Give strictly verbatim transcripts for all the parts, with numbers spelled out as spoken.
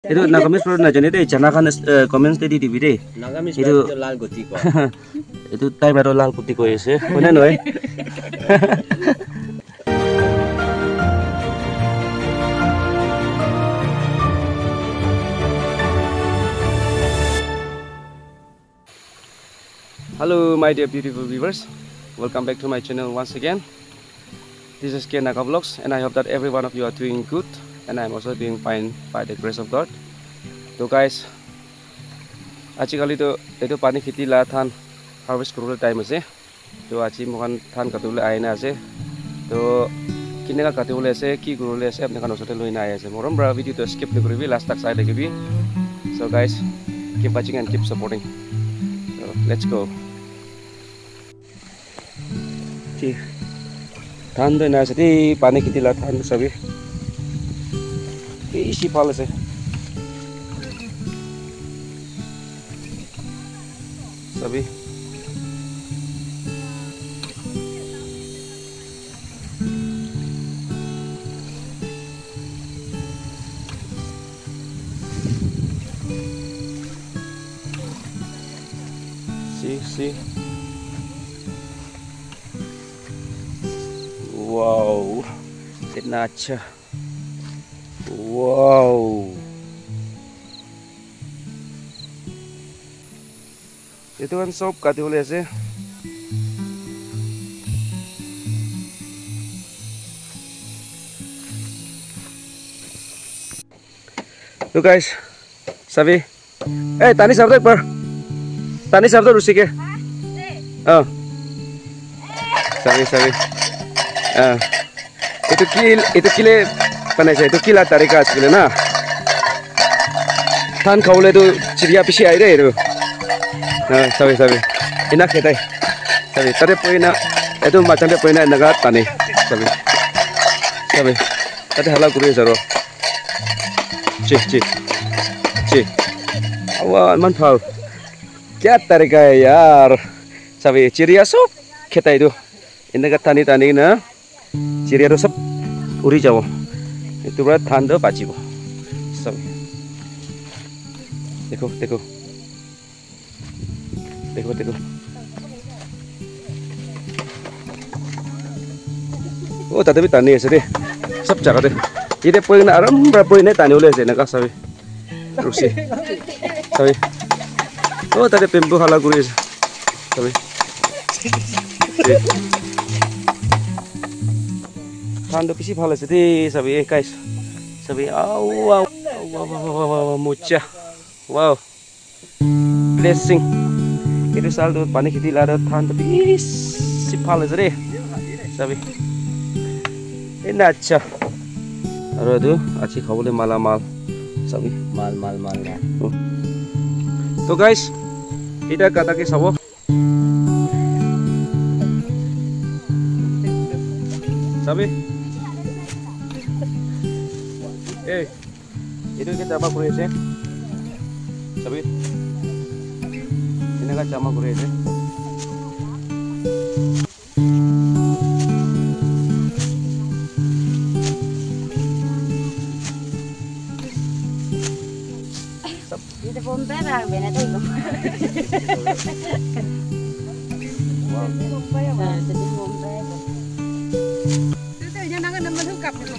Etu Nagamese word najane de, jana khan, eh, comments te di dibi de. Nagamese word to lal guti ko. Etu tai baro lal guti koi ase. Hoi na nohoi? Hello, my dear beautiful viewers. Welcome back to my channel once again. This is K Naga Vlogs, and I hope that every one of you are doing good, and I'm also doing fine by the grace of God. To guys, ajikali to etu pani kheti la than harvest kuribole time ase. To aji moikhan than katibole ahina ase. To kineka katibole ase, ki kuribole ase, apni khan osor te loina ahi ase. Morom para video to skip nakuribi, last tak sai thakibi. So guys, keep watching and keep supporting. So let's go. Thik. Than to ena ase de, pani kheti la than to sabi. Bishi bhal ase. Sabi. See, see. Wow. Kitna acha. Wow. Etu khan sob kati bole ase. To guys, sabi. Eh, tani sab to ekbar. Tani sab to rusi ke. Oh. Sabi, sabi. Ah. Etu ki, etu kile banai ase, etu kila tarika ase kile na. Than khabole tu chiriya bishi ahi de etu. Ah, sabi, sabi. Ena khetai. Sabi, tate poi na, etu machang te poi na enaka tani. Sabi. Sabi. Tate hala kuri ase aro. Chi, chi. Chi. Awa, iman bhal. Kya tarika hai yaar. Sabi, chiriya sob khetai tu. Enaka tani tani na. Chiriya tu sob uri jabo. Etu para than tu bachibo. Sabi. Dekho, dekho. Dekho, dekho. Oh, tate bi tani ase de. Sob jaga te. Yate poi na aram para poi na tani bole ase enaka sabi. Rusi. Sabi. Oh, tate bamboo hala kuri ase. Sabi. Than to bishi bhal ase de, sabi, eh, guys. Sabi, au, au, au, mocha. Wow. Blessing. Etu sal tu pani kheti la tu than tu bishi bhal ase de. Sabi. Ena acha. Aro etu aji khabole mala mal. Sabi. Mal, mal, mal, mal. Hmm. To guys, eta kata ke sabo. Sabi. Eh. Etu ke jama kuri ase. Sabi. Enaka jama kuri ase. Sab- Etu Bombay para bena thai ko. Wow. Bombay para. Ah, etu Bombay para. Etu to ina naga number tu kap ko.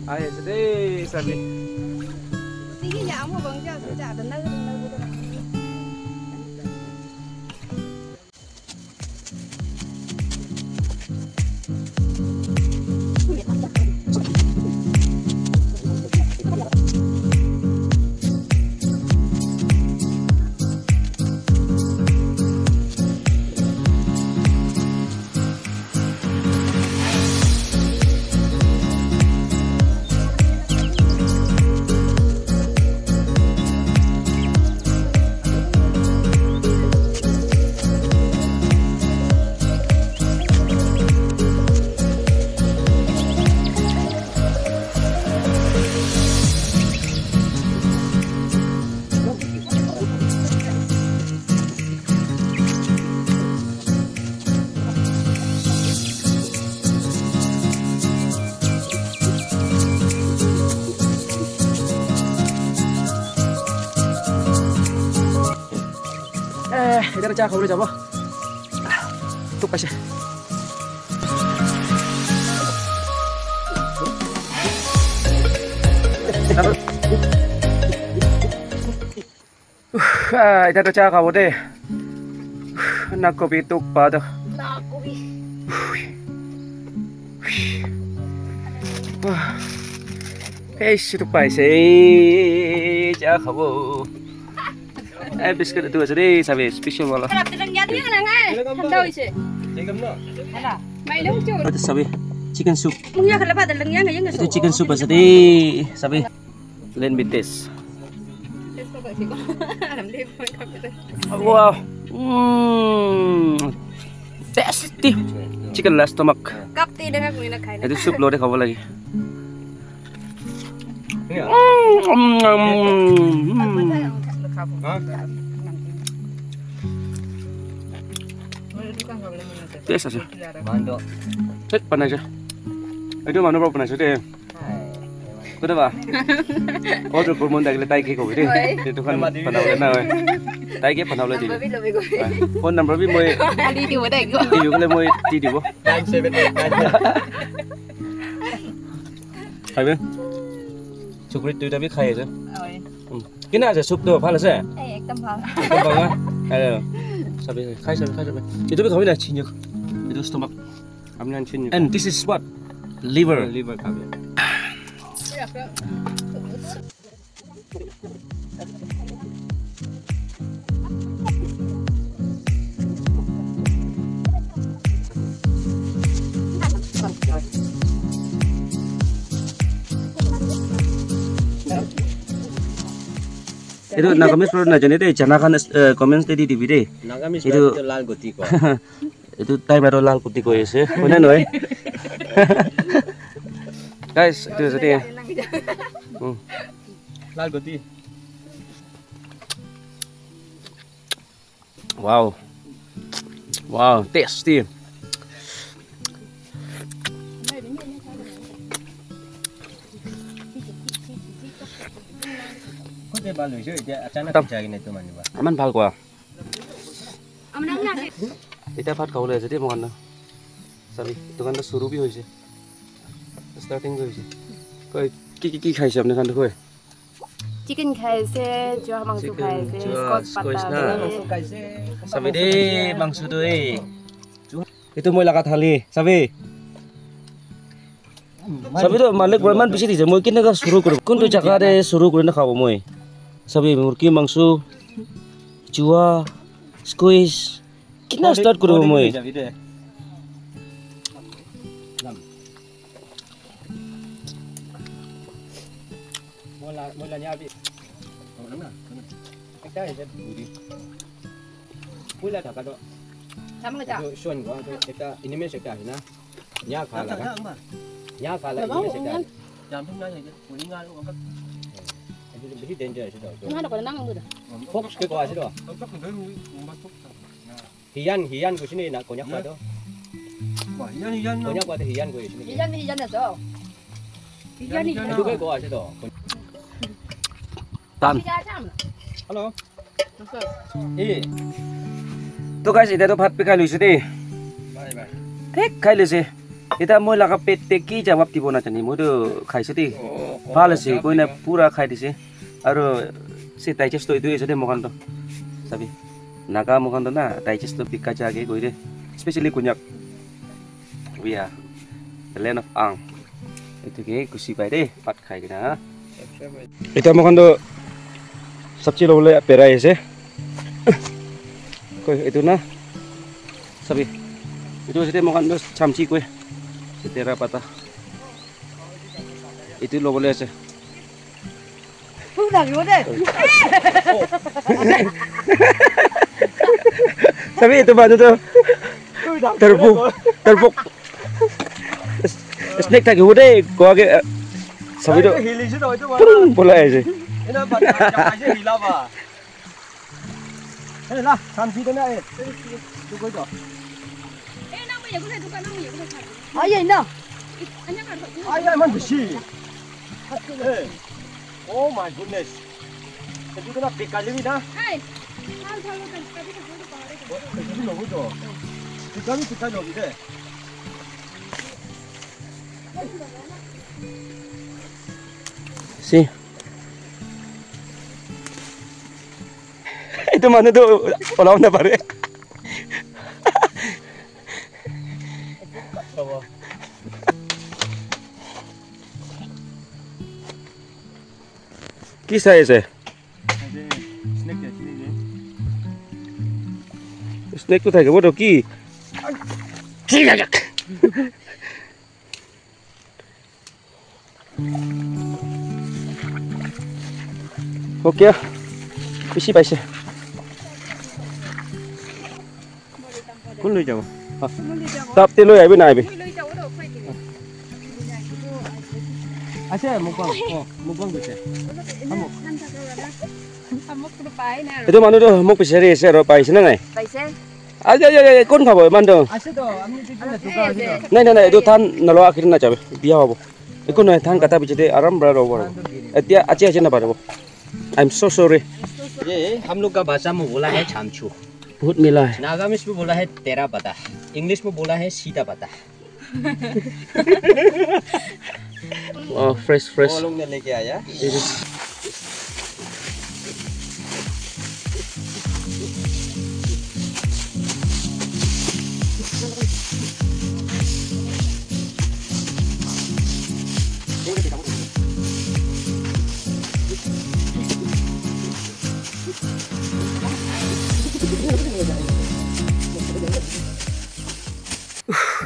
Ahi ase de, sabi. Eh, etiya cha khabole jabo. Tuk paise. Ah, etiya cha khabo de. Na kobi tuk pa do. Na kobi. Wah. Hey, situ paise. Cha khabo. Eh, biscuit etu ase de, sabi, special wala. Etu sabi, chicken soup. Etu chicken soup ase de, sabi. Let me taste. Wow. Mm. Tasty. Chicken la stomach. Etu soup lo de khabo lage. Taste ase. Thik banaise. Etu manu para banaise de. Kotha ba? Order koribo mon thakile tai ke kobi de. Etu khan banabole na hoi. Tai ke banabole dibi. Phone number bi moi di dibo. Di dibo. Khaibi? Chukri duita bi khai ase. Oi. Kina ase soup tu? Bhal ase? Eh, ekdom bhal. Ekdom bhal na? Eh, sabi, khai sabi, khai sabi. Etu bi khabi na, chinyuk. Etu stomach. Ami nan chinyuk. And this is what? Liver. Liver khabi. Etu Nagamese para najane de, jana khan, eh, comments te di dibi de. Nagamese etu para lal goti ko. Etu tai para lal goti koi ase. Hoi na nohoi? Guys, etu ase de. Hmm. Lal goti. Wow. Wow, tasty. Kote bhal hoise, etia achanak jai kena etu manu ba. Iman bhal kowa. Etia bhat khabole ase de moikhan toh. Sabi, etu khan toh suru bi hoise. Starting bi hoise. Koi, ki, ki, ki khaise apni khan toh koi? Chicken khai ase, chua mangso khai ase, chicken, chua, squash squash pata na. Ase. Sabi de, mangso tu eh. Etu moi laga thali, sabi. Sabi tu malik para iman bishi dise, moi kineka suru kuru, kuntu jaga te suru kuri na khabo moi. Sabi murgi mangso, chua, squash, kineka start kuru moi. Moila, moila nya bi. Oh, na, na. Ekta ase buri. Puila thaka toh. Sama ta. Etu shon ko, etu ekta animals ekta ase na. Nya khala na. Nya khala animals ekta ase. Jam thum na ase. Puri nga lo ka. Etu bishi danger ase toh. Nga ko na nang ndu. Fox ke ko ase toh. Hiyan, hiyan koise naki na, Konyak para toh? Wah, hiyan, hiyan na. Konyak para toh hiyan koise naki? Hiyan, hiyan na toh. Hiyan, hiyan. Etu ke koa ase toh. Tan. Hello. Eh. To guys, etia toh bhat bi khai loise de. Bye, bye. Thik khai loise. Etia moi laga pet te ki jawab dibo najane. Moi toh khaise de. Oh, oh, bhal ase, jawab koina dibo. Pura khai dise. Aru se digest toh etu ase de moikhan toh. Sabi. Naga moikhan toh na, digest toh bika ja ke koi de. Especially Konyak. We are the land of Ang. Etu ke khushi pai de, bhat khai kena. Etia moikhan toh sabji lobole berai ase. Koi, etu na. Sabi. Etu ase de moikhan toh chamchi koi. Tera pata. Etu lobole ase. Sabi etu manu toh tarbo, tarbo. Snake thakibo de, koa ke, eh, sabi toh. Purung bolai ase. Hey, la, samsi kena, eh. Tu koi to. Aye, na. Aye, man, bishi. Hey. Oh my goodness. Etu kena big kali bi na. Si. Etu manu tu olabo napare. Ki sai ase? Snake tu thakibo to ki? Okay, bishi paise. Kun loi jabo? Ah. Tap te loi aibi na aibi? Ase, mukbang. Oh, mukbang goise. Hamuk. Etu manu tu muk bisari ase aro paise na nai? Paise. Aja, aja, aja, kun khabo iman tu? Ase to, ami tu kina duka ase to. Nai, nai, nai, etu than nalo akhir na jabe. Biya hobo. Eku nai, than kata biche te aram bra robo. Etia ache ache na paribo. I'm so sorry. ये हम लोग का भाषा में बोला है छामछू। बहुत मिला है। नागामीज में बोला है तेरा पता। इंग्लिश में बोला है सीता पता। Wow, fresh, fresh. वो लोग ने लेके आया।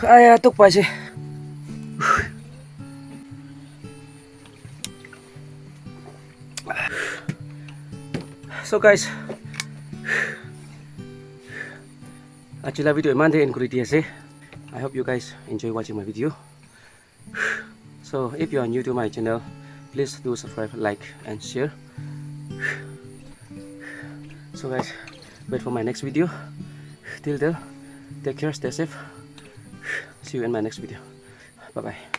Aya, tuk paise. So guys, aji la video iman te end kuri di ase. I hope you guys enjoy watching my video. So if you are new to my channel, please do subscribe, like and share. So guys, wait for my next video. Till then, take care, stay safe. See you in my next video. Bye bye.